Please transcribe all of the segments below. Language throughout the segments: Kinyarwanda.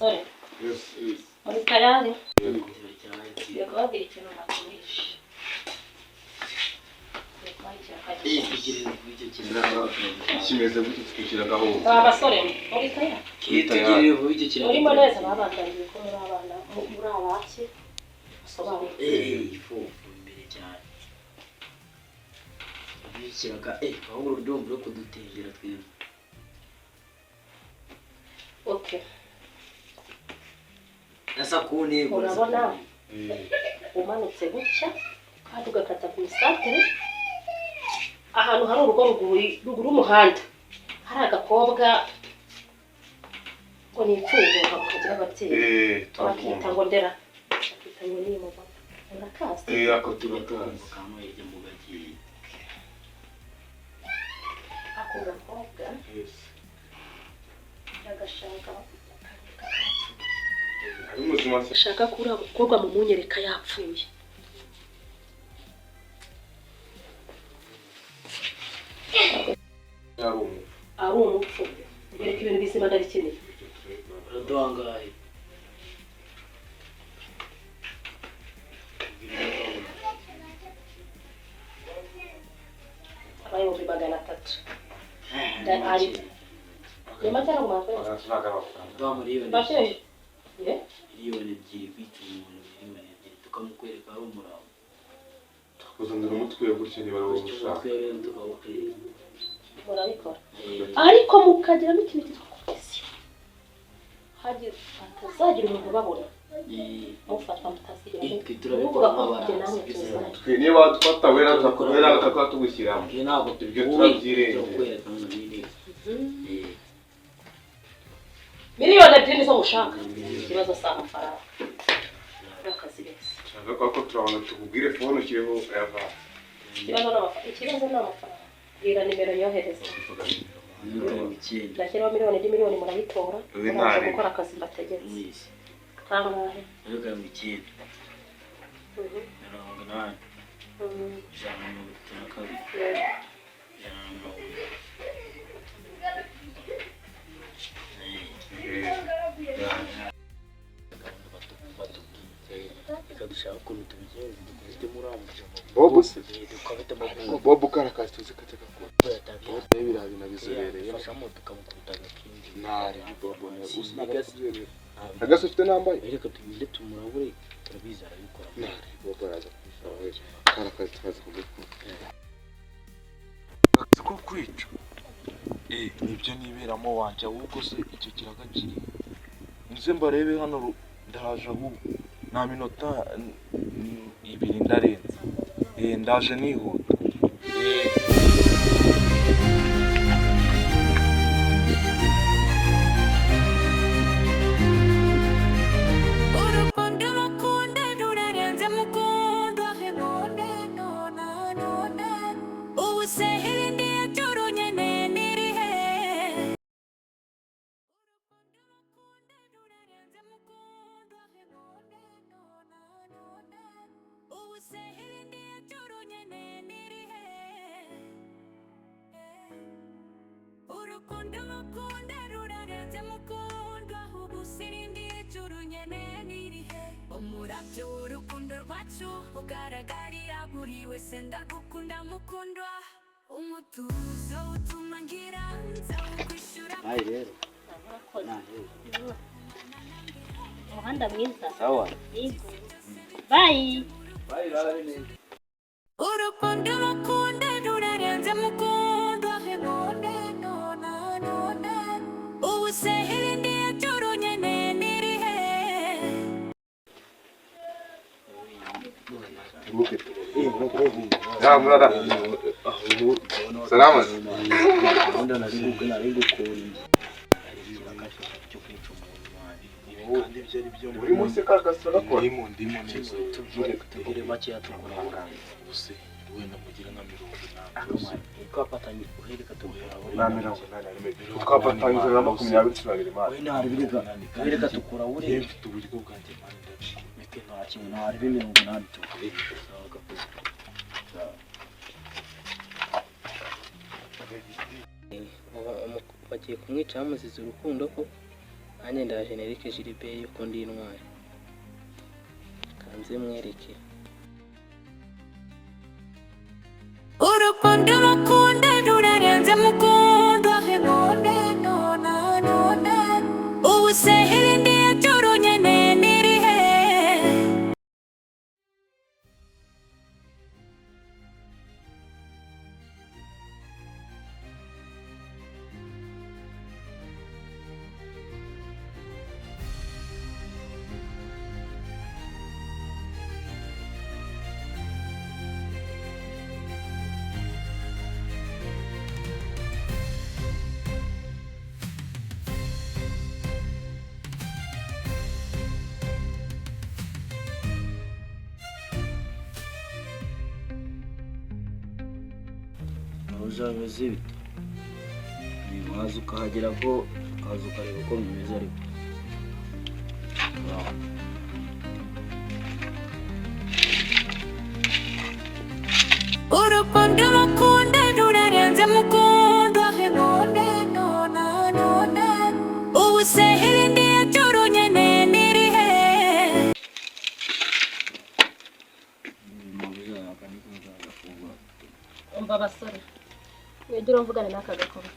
Basore, muri tayari? Ngiye kubabwira ikintu nakumisha. Ngiye kubaha ikiraka. Kimeze gutyo twikiragaho. Aba basore, muri tayari? Kitugirire vuba icyo kiraka. Murimo neza, babatangiye ko muri abana, muri abaki basobanuye. Ifu imbere cyane. Ikiraka ahubwo urumva uri kudutengera twebwe. Okay. Asa ku ntego. Urabona umanutse gutya kandi ugakata ku isantere, ahantu hari urugo ruguru, ruguru y'umuhanda, hari agakobwa ngo ni imfungwa kagira ababyeyi. Bakita ngo ndera, bakita ngo ni mubona, urakazi? Ako Tujya turakazi. twumva kantu hirya mu gagiye. Ako gakobwa ndagashaka. Ari muzima se? Ashaka ko uriya mukobwa mumunyereka yapfuye. Ari umupfu? Ari umupfu. Yereka ibintu bizima, ndabikeneye. Uraduhangaye. Abaye 300,000. Ni make araguma. Duha miliyoni. Make. 2 miliyoni kwica umuntu, 2 miliyoni tukamukwereka ari umurambo. Tukuzanira umutwe gutya niba ari wowe Bityo ushaka. umutwe rero tukawukwereka. Murabikora, ariko mukagiramo ikintu cyitwa komisiyo, hagira hatazagira umuntu ubabona mufatwa, mutazigira Twe turabikora muvuga ko mufite nk'abahanzi, namwe bize. tuzanye. Twe niba dufata wera turakubera tukaba tugushyiramo. Twe ntabwo Ibyo tuguye, turabyirengera. turakwereka hano nyine. 2 miliyoni nizo mushaka. Ikibazo si amafaranga, ni akazi beza. Nshaka ko turabanza tukubwire phone ushyireho aya. Ikibazo ni amafaranga. Bwira nimero yohereza. 79. Ndashyiraho miliyoni, indi miliyoni murayitora. Uyu Muraza ntari. gukora akazi mbategetse. Mwese. Kangahe? 79, 80, 132, 140. Reka dushaka ukuntu tubigenza, dukubitemo uriya mujama. Bob se? Dukubitemo Bob. Bob karakazi tuzi kajya gakora. Yatangiye. Bob biriya bintu abizobereye. Yadufashamo tukamukubita agakindi. Ntari Bob ne Sinigase. agase ufite nambaye. Reka tugende tumurabure, turabizi arabikora. Ntari Bob araza kubikora we. Karakazi tukaza kugakora. Akazi ko kwica nibyo niberamo wanjye. Ahubwo se icyo kiraka kiri nze mbarebe hano, ndaje ahubwo nta minota 2 ndarenze. Ndaje nihuta. Urukundo mukunda rurarenze mukundwa, none none none ubu se irindi yacyurunyene nirihe? Urukundo rurarenze mukundwa, none none none ubu se irindi yacyurunyene nirihe? Urukundo mukunda rurarenze mukundwa, ubu sirindi ijuru nyene nirihe? Umurabyo w'urukundo rwacu ugaragarira buri wese. Ndagukunda mukundwa, umutuzo utuma ngira nzawukwishyura. Nawe rero. Murakoze. Nawe. Umuhanda mwiza. Sawa. Yego. Bye. Urukundo mukunda rurarenze mukundwa, none none none ubu se irindi ijuru nyene nirihe? Ya murada. Salama. Gahunda nari gukora hari ikiraka cyo kwica umuntu wanjye. Kandi ibyo ari byo. Uri munsi karakazi turagakora. Ndimo neza. Tubwire makeya tukora. Ubuse wenda mugire nka 80. Twafatanye uhereka tukora. Na 81. Twafatanyije na 22 imana. We ntaribirega uhereka tukora Njye ure. mfite uburyo bwanjye mani, ndabikora. Meke nta kintu, ntaribe 80 tukora. Sawa gakoze. Bagiye kumwica bamuziza urukundo koko. Nanjye ndaje nereke Gilbert yuko ndi intwari. Kanze mwereke. Urukundo mukunda rurarenze mukunda none none none ubu se irindi ry'urunyene nirihe. Aho uzameze bite? Waza ukahagera ko ukaza ukareba uko bimeze ariko. Wow. Urukundo mukunda rurarenze mukunda none none none ubu se irindi ry'urunyene nirihe. Umva basore, mwegere mvugane n'aka gakobwa.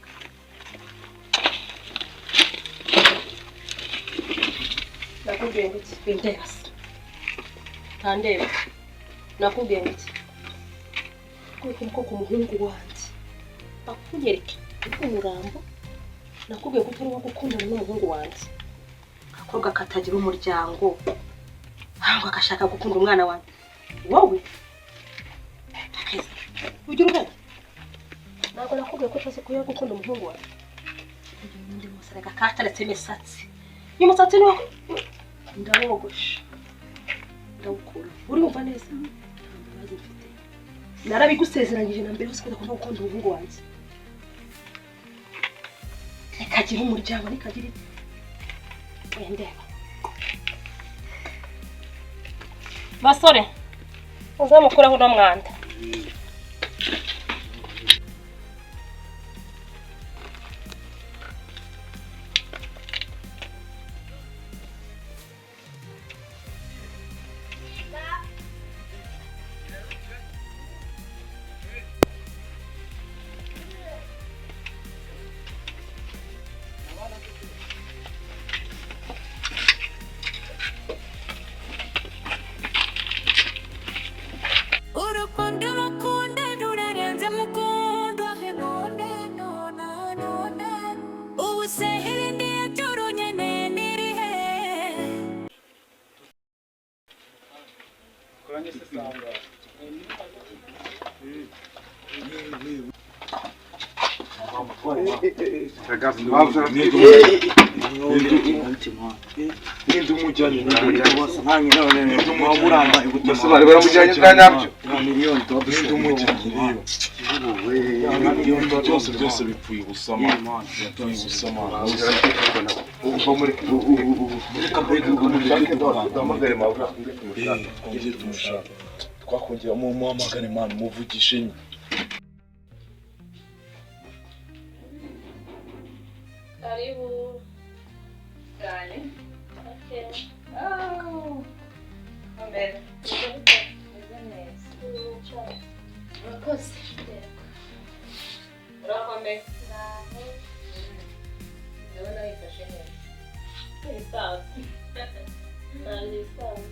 Nakubwiye ngo iki? Windeba se. Ntandeba. Nakubwiye ngo iki? Kubera ko umuhungu wanjye akunyereke umurambo. Nakubwiye ko utari uwo gukundana n'umuhungu wanjye. Agakobwa katagira umuryango, ntabwo agashaka gukunda umwana wanjye. Wowe akeza ugira ubwenge. Ntabwo nakubwiye ko utazi kuya gukunda umuhungu wawe. Uyu n'undi wose reka kataretse imisatsi. Uyu musatsi ni uwo ndawogosha, ndawukura. Urumva neza? Nta mbabazi mfite. Narabigusezeranyije na mbere hose ko udakunda gukunda umuhungu wanjye. Nikagira umuryango, nikagira iki. Oya ndeba. Basore, uzamukureho uno mwanda. Urukundo mukunda rurarenze mukunda none none none ubu se irindi ry'urunyene nirihe. Ninde umujyanye? Bose bari baramujyanye bwa nyabyo. Ninde umujyanye rero? Byose byose bipfuye ubusa man. Bipfuye ubusa man. Uva muri duhamagare mabura tumushake. Twongere tumushake. Twakongera muhamagare man, muvugishe nyine. Karibu. Cyane. Okay. Oh. Mbere. Meze neza. Urakoze. Urakomeye. Ndabona wifashe neza. Ibisanzwe. Ntabwo ibisanzwe.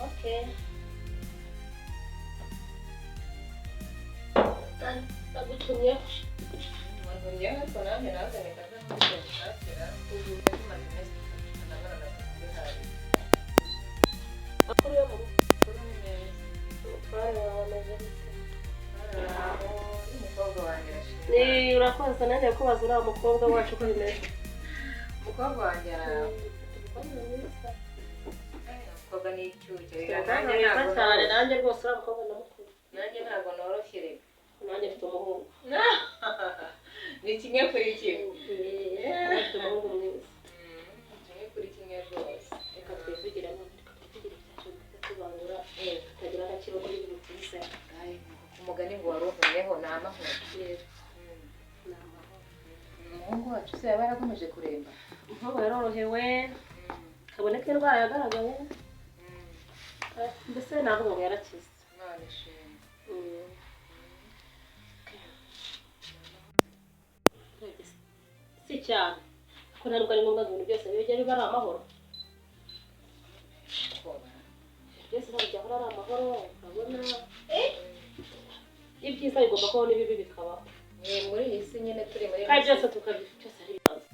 Okay. Nagutumyeho. Wantumyeho ariko nanjye nawe reka nze nkushakira. Tumaze iminsi ndabona nakuguhaye. Amakuru yo mu rugo. Amakuru ni meza. Umutware wawe ameze gute? Aho n'umukobwa wanjye arashimye. Ni urakoze nanjye kubaza uriya mukobwa wacu uko bimeze. Umukobwa wanjye araho. Umukobwa mwiza. Umukobwa ni icyucyo. Umukobwa Nanjye mwiza ntabwo cyane nanjye rwose uriya mukobwa ndamukunda. nanjye ntabwo noroshye reka. Nanjye mfite umuhungu. Ni kimwe kuri kimwe. Mfite umuhungu mwiza. Kimwe kuri kimwe rwose. Reka twivugire none, reka twivugire ibyacu bihita tubangura tukagira agaciro kuri buri bwiza. Ku mugani ngo wari uvumyeho ni amahoro. Yego, ni amahoro. Umuhungu wacu se yaba yarakomeje kuremba? Umuhungu yarorohewe, kaboneka indwara yagaragaye. Mbese navuga ngo yarakize. Imana ishimwe. Si cyane, kuko ntabwo ari ngombwa ngo ibintu byose bijye biba ari amahoro. Byose ntabwo byahora ari amahoro. Urabona, ibyiza bigomba kubaho n'ibibi bikabaho. Ni muri iyi si nyine turi muri Kandi byose tukabi byose ari ibibazo.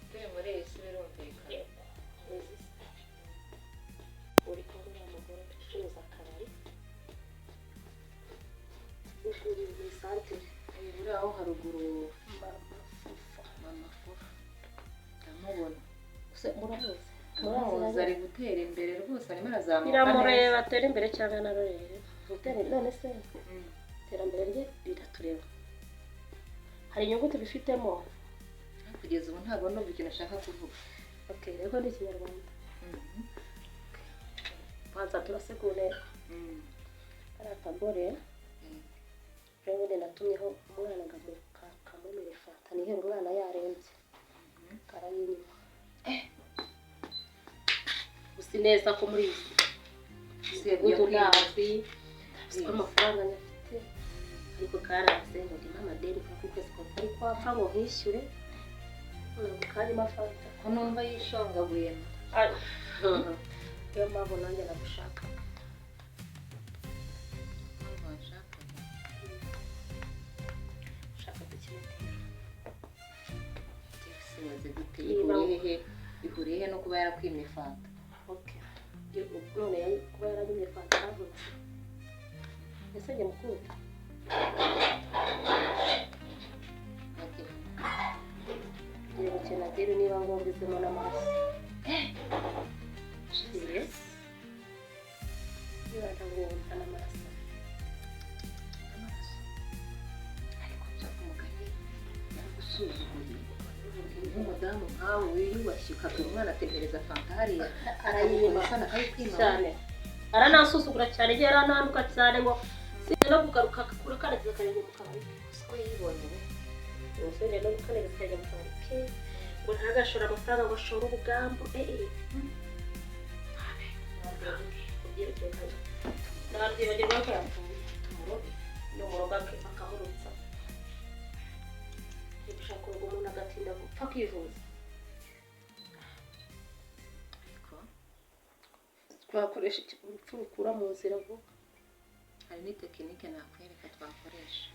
Turi muri iyi si, birumvikana. Uri kubona uriya mugore ucuruza akabari ruguru mu isantere? Uri aho haruguru? Mama Fufa. Mama Fufa, ndamubona. Se muramuzi? Ndamuzi, ari gutera imbere rwose, arimo arazamuka. Biramureba, atere imbere cyangwa narorere. None se iterambere rye riratureba? Hari inyungu tubifitemo? Kugeza ubu ntabwo ndumva ikintu ashaka kuvuga. Okay, rero ni Ikinyarwanda. Banza turase ku ntego. Kariya akagore rero, ubundi natumyeho umwana ngo kamumire fanta nihere umwana yarembye, karayinywa. Uzi neza ko muri iyi midugudu ntazi, uzi ko amafaranga nyafite, ariko karanze ngo ndimo amadeni kuko ukwezi kwari kwapfa ngo nkishyure, ntabwo karimo fanta. Ko numva yishongaguye? Niyo mpamvu nanjye nagushakaga. Mpamvu wanshakaga? Ushaka dukinetera. Simeze gute? Ihuriye he, ihuriye he no kuba yarakwimye fanta? Okay. None kuba yaranyimye fanta aravutse, ese njye mukunda? Okay. Ngiye gukina deal, niba ngombwa izemo n'amaraso. Yes, niba ntagomba n'amaraso. Amaraso? Ariko byo umugani yaragusuzuguye, nk'umudamu nkawe wiyubashye ukabwira umwana ategereza fanta hariya, Arayinyima. akagukora akayikwima. Cyane, aranansuzugura cyane, igihe yarananduka cyane ngo sinzi no kugaruka, akakura kandagiza akarenge mu kabari ke. Siko yibonye we. Umusore no gukandagiza akarenge mu kabari ke, ngo ntagashore amafaranga, ngo ashore ubugambo. Nabyibagirwa ko yapfuye. Tumurobe. N'umuroga akamurutsa. Gushaka kuroga umuntu agatinda gupfa kwivuza. Ariko Twakoresha urupfu rukura mu nzira vuba. Hari n'itekinike nakwereka twakoresha.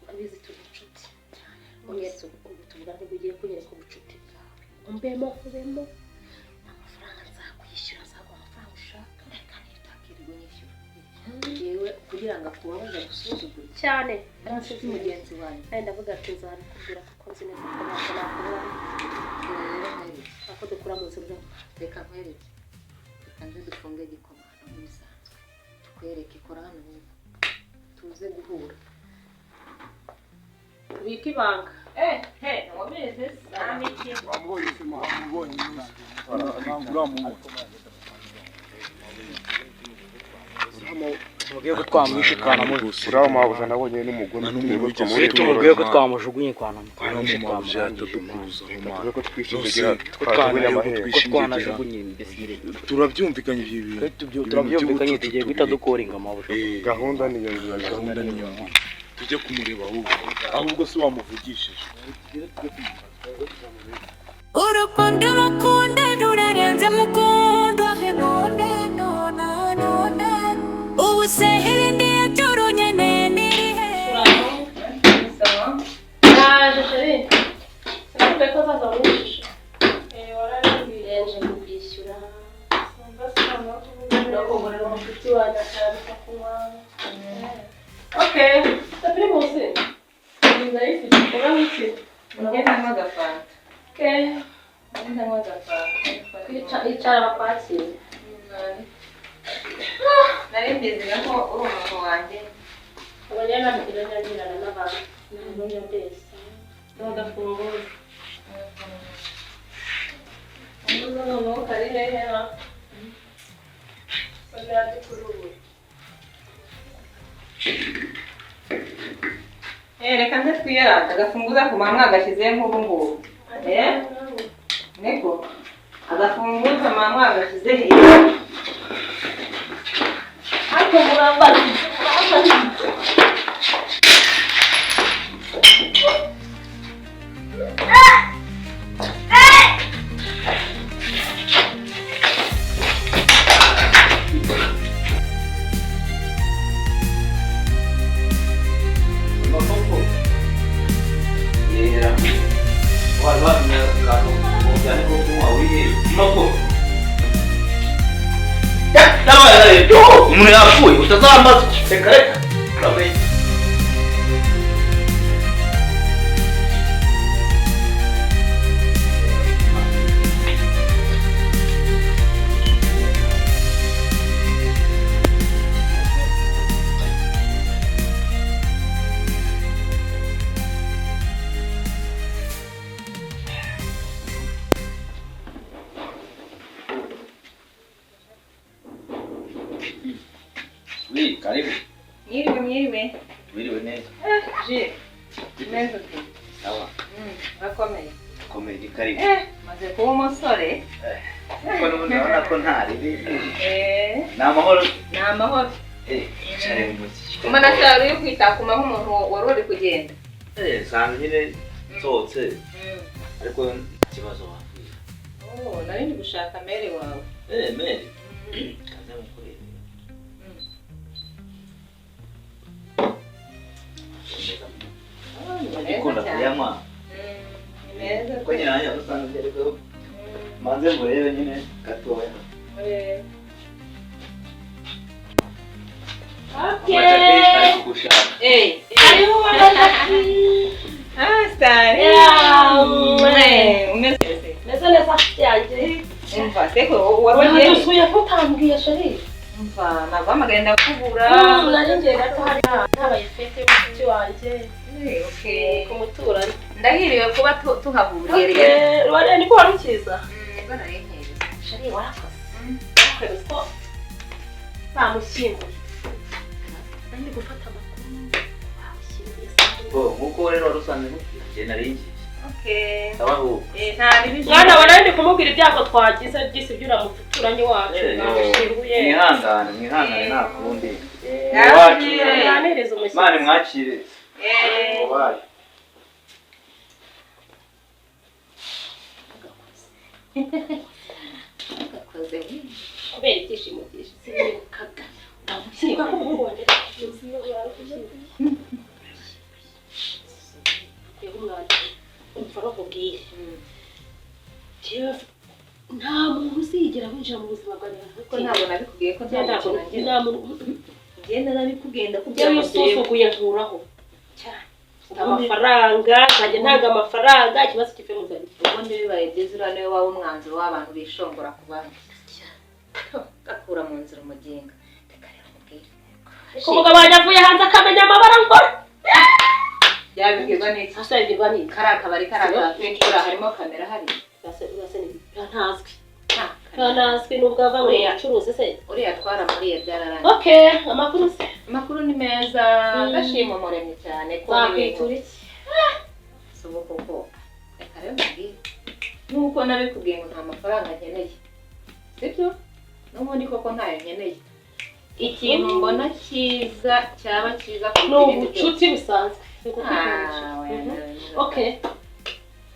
Urabizi turi inshuti. Unyeretse ubu tuvuga nibwo ugiye kunyereka ubucuti bwawe, umbemo nkubemo. Amafaranga nzakwishyura, nzaguha amafaranga ushaka. Kandi utakirirwa unyishyura yewe, kugira ngo akubabaze agusuzugure. Cyane. Ari inshuti mugenzi wanjye. Kandi ndavuga ati nzabikubwira kuko nzi neza ko ntacyo nakubura. Rero nkwereke. Ako dukura mu nzira vuba. Reka nkwereke, reka nze dufunge gikoma hano nk'ibisanzwe, tukwereke. Kora hano hepfo tuze guhura. Tubike ibanga. Wamubonye se? Wamubonye? Uramubonye? Tumubwiye ko twamwishe, twanamuzi. Uriya mabuja nabonye n'umugome. Twe tumubwiye ko twamujugunye, twanamwishe, Uriya mabuja twamurangije. yatadukuzaho. Tuvuge ko twishingiye, Nose, twajugunye amahembe. Ko twanajugunye mbese nyine. Turabyumvikanye ibyo bintu. Twe turabyumvikanye, tugiye guhita dukoringa amabuja. Gahunda niyo ngiyo. Gahunda niyo ngiyo, tujye kumureba. Ahubwo se wamuvugishije? Urukundo mukunda rurarenze, mukunda none none none, ubu se irindi ry'urunyene nirihe? Naje chéri, sinakubwiye ko azaza muri ishusho? Nje kukwishyura no kugurira umushuti wanjye akantu ko kunywa. Okay, ufite Primus? Ndayifite. Uranywa iki? Njye ntanywa agafanta. Okay. Njye ntanywa agafanta. Icara bakwakire. Nari mbizi ko uri umuntu wanjye. Abanyamaguru nyagirana n'abantu ntabwo mbese n'agafunguzo. Ubuze noneho kari hehe ha? Ko ndi kuri ubu. Reka nze twiyaranje agafunguza ku manywa agashyize nk'ubu ngubu. Niko agafunguzo manywa agashyize hirya. Ariko murambaza. Umuntu yapfuye utazambaza reka reka uramenye. Oui, karibu. Mwiriwe mwiriwe. Wiriwe neza. Je. Neza tu. Sawa. Urakomeye. Komeye ni karibu. Maze kuba umusore. Kuko n'ubundi urabona ko nta ribi. Ni amahoro. Ni amahoro. Yicare mu muziki. Mbona cyari uri kwitakuma nk'umuntu wari uri kugenda. Sanzwe nyine nsohotse. Ariko nta kibazo wambwira. Oh, nari ndi gushaka mere wawe. Mere. Kaze mukurebe. Ikunda kuyanywa. Ko nyine nanjye usanzwe ariko manze murebe nyine gatoya. Meze neza yanjye. Umva seko wari wagiye. Dusuye ko utambwiye sheri. Umva naguhamagaye ndakubura. Nari ngiye gato hari habaye fete y'umushiki wanjye. Okay. Ku muturanyi. Ndahiriwe kuba tuhahuriye rero. Okay, niko wari ukiza. Nibwo nari nkiza. Sheri warakoze. Warakoze ko bamushyinguye. Nari gufata amakuru bamushyinguye. Nkuko rero wari usanzwe mubwira nari ngiye. Okay. Mwana wa nari kumubwira ibyago twagize byisi byura muturanyi wacu bamushyinguye. Mwihangane, mwihangane nta kundi. Mwanirize umushyitsi. Imana imwakire. Wabaye. Kubera ibyishimo byinshi sinibukaga. Sinibuka ko umuhungu wanjye umva bakubwiye. Nta muntu uzigera winjira mu buzima bwanjye. Kuko ntabwo nabikubwiye ko nta mukino ngira. Ngenda nabikubwiye ndakubwira ngo usuzuguye nkuraho. Cyane. Amafaranga, nzajya ntanga amafaranga, ikibazo kive mu zanjye. Ubundi bibaye byiza uriya niwe waba umwanzuro w'abantu bishongora ku bandi. Gakura mu nzira umuginga. Reka rero nkubwire. Umugabo wanjye avuye hanze akamenya amabara nkora. Yabibwirwa n'iki? Asabirwa n'iki? Kariya kabari kariya ka harimo kamera hari. Ntazwi. Ntazwi nubwo ava mu bucuruzi se. Uriya twaramuriye byararangiye. Okay, amakuru se? Amakuru ni meza, ndashima umuremyi cyane ko Wakwitura iki? Si ubu koko. Reka rero nkubwire. Nk'uko nabikubwiye ngo nta mafaranga nkeneye. Sibyo? N'ubundi koko ntayo nkeneye. Ikintu mbona cyiza cyaba cyiza Ni ubucuti busanzwe. Okay.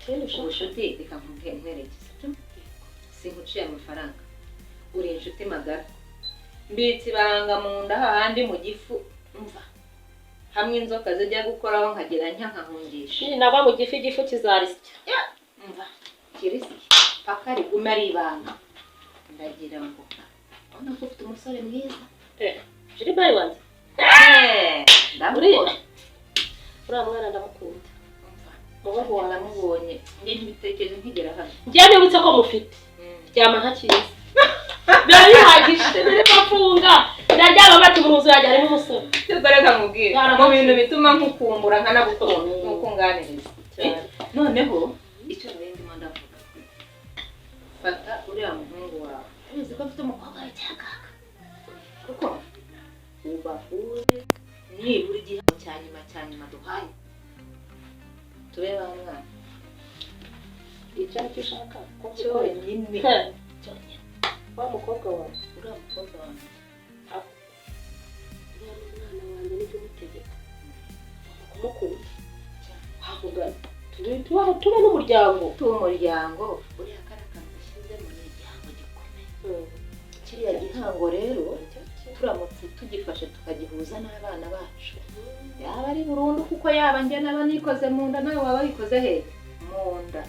Ubucuti reka nkwereke, sibyo? Sinkuciye amafaranga. Uri inshuti magara. Mbitse ibanga mu nda hahandi mu gifu mva. Hamwe inzoka zijya gukoraho nkagira nshya nkahungisha. Nagwa mu gifu igifu kizarisya. Mva. Kirisya. Paka rigume ari ibanga. Ndagira ngo ubona ko ufite umusore mwiza. Gilbert wanjye. Ndamukunda. Uriya mwana ndamukunda. Mubaho waramubonye. Njye ntibitekereje nkigera hano. Njye nibutse ko mufite. Ryama ntakizi. Biba bihagije birimo mfunga. Ndaryama bati mu nzu yanjye harimo umusore. Cyokora reka nkubwire. Mu bintu bituma nkukumbura nkanagukunda nuko unganiriza. Noneho icyo nari ndimo ndavuga. Fata uriya muhungu wawe. Uzi ko afite umukobwa w'icyakaka. Kuko ubahure nibura igihano cya nyuma duhaye. Tube ba mwana. Icyo aricyo ushaka ko cyonyine. Cyonyine. Wa mukobwa wawe, Uriya mukobwa wanjye. Uriya ni umwana wanjye, nijya umutegeka. Ugomba kumukunda. Wamugana. Tubaho tube n'umuryango. Tuba umuryango, uriya kariya kantu gashyizemo ni igihango gikomeye. Kiriya gihango rero turamutse tugifashe tukagihuza n'abana bacu, yaba ari burundu, kuko yaba njye naba nikoze mu nda, nawe waba wikoze he? Mu nda,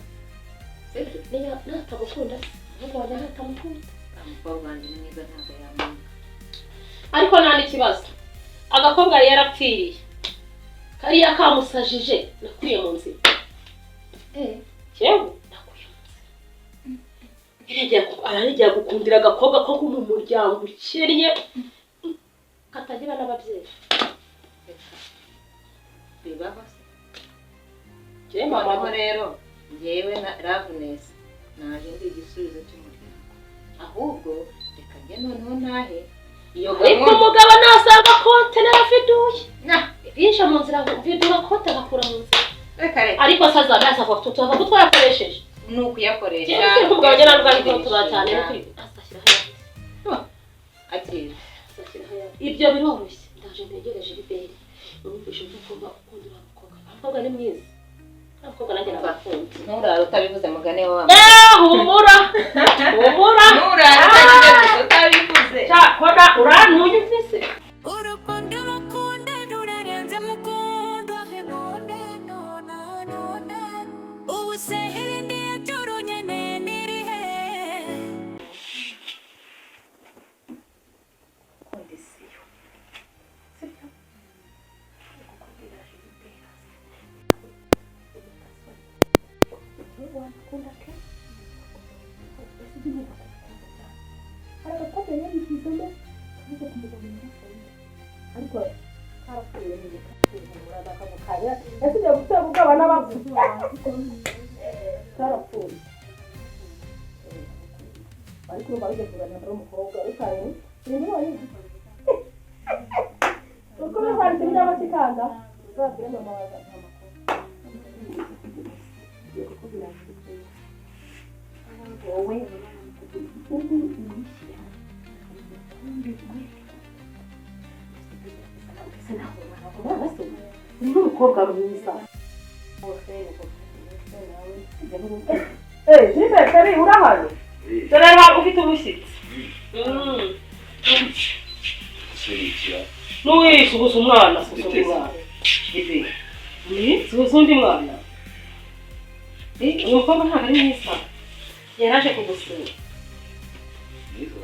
sibyo? Niyo natamukunda se, umuhungu wanjye natamukunda. Umukobwa wanjye ni mwiza, ntabwo yamwanga. Ariko nta n'ikibazo, agakobwa yari yarapfiriye kariya kamusajije nakuye mu nzira. Yewe, nakuye mu nzira. Ararigiye gukundira agakobwa ko mu muryango ukennye katagira n'ababyeyi. Reka, bibaho se? Njyewe mama. Noneho rero njyewe na Loveness naje ndi igisubizo cy'umuryango. Ahubwo reka njye noneho ntahe iyo Ariko gahunda. Umugabo nasanga konte naraviduye Na yinjiye mu nzira, vidura konte agakura mu nzira. Reka, reka. Ariko se azaza asanga tuva ko twayakoresheje. Ni ukuyakoresha. Njyewe umugabo njye ntabwo ari tuba cyane no azashyiraho ayandi. Akira. Azashyiraho ayandi, ibyo biroroshye. Ndaje ntegereje Liberi, numvise umukobwa ukunda uriya mukobwa. Umukobwa ni mwiza, uriya mukobwa nanjye nabakunze. Nturare utabivuze, mugane wa Eh, humura, humura. Nturare utabivuze. Cyakora urantunyumvise. Urukundo mukunda rurarenze, mukunda none none none, ubu se irindi ry'urunyene nirihe? Condition, sibyo? Gukundira Gilbert wakunda ke ese ujye umenya ko ukunda cyane. Hari agakobwa yabishyizemo kaje kumugabo muri fayida, ariko karapfuye nyine, karapfuye humura ndakagukanya. Ese ugiye gutera ubwoba n'abapfu? Karapfuye, ariko urumva bijya kuganira n'umukobwa utaye ibintu wonyine uko bivanze ibinyama kikanga. Uzabwire mama wawe amakuru. Kukubwira wowe ubu uyishyira uri n'umukobwa mwiza. Gilbert, kari urahari? Dore hano ufite umushyitsi. Guserukira. N'uwisuhuza umwana, suhuza undi mwana. Ni suhuza undi mwana. Uyu mukobwa ntabwo ari mwiza? Yaraje kugusura. Mwiza.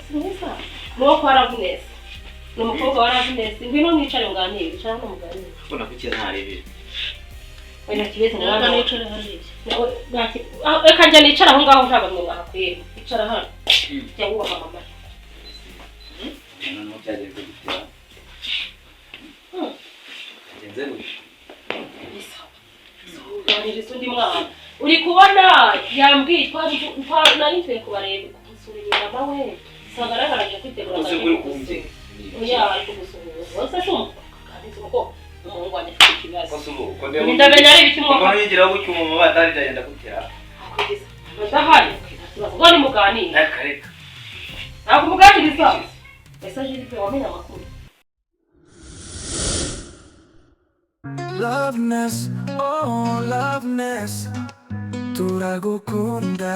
Si mwiza? Ni uwo kwa Ravunesi, ni umukobwa wa Ravunesi. Ngwino mwicare muganire, icara hano muganire. Ubona ko ntarebera. Wenda kibeze Ntabwo mwana. nicare hariya. Reka njya nicara aho ngaho, ntabwo mwe mwahakwiye. Icara hano, jya wubaha mama. Noneho byagenze gutera, byagenze gutya. Ganiriza undi mwana. Uri kubona yambwiye nari mvuye kubareba, kumusura inyuma we, nsanga narangije kwitegura. Uze Ngo kuri aje kumve. kugusura. Oya, ari kugusuhuza. Wese se umukaniriza uko umuhungu wanjye afite ikibazo. Ko se ubu uko Ndamenya ari ibiki uko mwaka nigiraho gutya umumama batari ndagenda gutera. Akugeza adahari, nta kibazo, ngo nimuganire. Reka, reka. Ntabwo umuganiriza ese Jilipe wamenye amakuru? Loveness, oh Loveness, turagukunda.